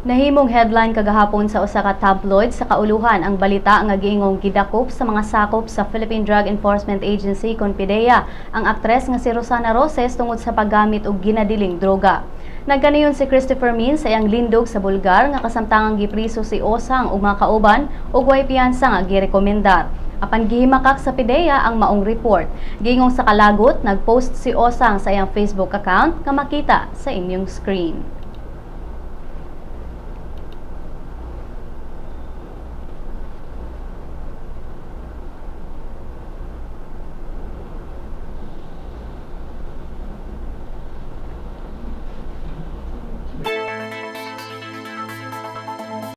Nahimong headline kagahapon sa usa ka tabloid sa kauluhan ang balita nga giingong gidakop sa mga sakop sa Philippine Drug Enforcement Agency kon PDEA ang aktres nga si Rosana Roses tungod sa paggamit og ginadiling droga. Nagkaniyon si Christopher Min sa iyang lindog sa Bulgar nga kasamtangang gipriso si Osang ug mga kauban ug way piyansa nga girekomendar. Apan gihimakak sa PDEA ang maong report. Giingong sa kalagot, nagpost si Osang sa iyang Facebook account nga makita sa inyong screen.